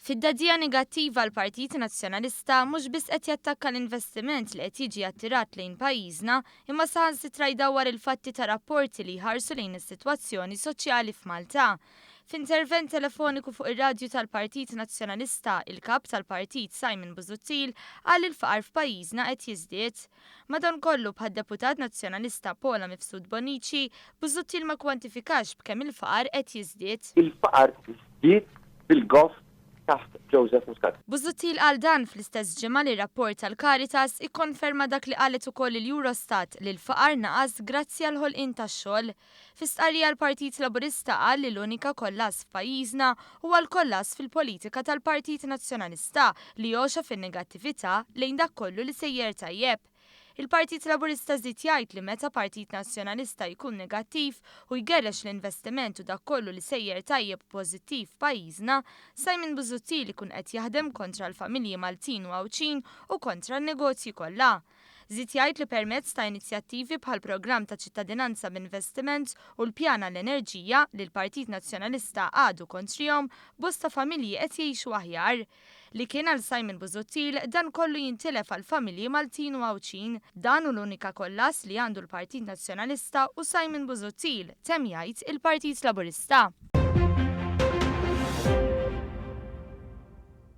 Fid-dagħdigħa negattiva l-Partit Nazzjonalista mhux biss qed jattakka l-investiment li qed jiġi attirat lejn pajjiżna imma saħansitra jdawwar il-fatti ta' rapporti li jħarsu lejn is-sitwazzjoni soċjali f'Malta. F'intervent telefoniku fuq ir-radju tal-Partit Nazzjonalista, il-Kap tal-Partit Simon Busuttil qal li l-faqar f'pajjiżna qed jiżdied. Madankollu, bħad-Deputat Nazzjonalista Paula Mifsud Bonnici, Busuttil ma kwantifikax b'kemm il-faqar qed jiżdied. Il-faqar żdied bil-goff taħt Joseph Muscat. Busuttil qal dan fl-istess ġimgħa li rapport tal-Caritas ikkonferma dak li qalet ukoll il-Eurostat li l-faqar naqas grazzi għall-ħolqien tax-xogħol. Fi stqarrija l-Partit Laburista qal li l-unika kollass f'pajjiżna huwa l-kollass fil-politika tal-Partit Nazzjonalista li jogħxa fin-negattività lejn dak kollu li sejjer tajjeb. Il-Partit Laburista żied jgħid li meta Partit Nazzjonalista jkun negattiv u jgerrex l-investiment u dak kollu li sejjer tajjeb u pożittiv f'pajjiżna, Simon Busuttil ikun qed jaħdem kontra l-familji Maltin u Għawdxin u kontra n-negozji kollha. Żied jgħid li permezz ta' inizjattivi bħall-programm ta' ċittadinanza b'investiment u l-pjan għall-enerġija, li l-Partit Nazzjonalista għadu kontrihom, bosta familji qed jgħixu aħjar. Li kien għal Simon Busuttil, dan kollu jintilef għall-familji Maltin u Għawdxin. Dan hu l-unika kollass li għandu l-Partit Nazzjonalista u Simon Busuttil, temm jgħid il-Partit Laburista.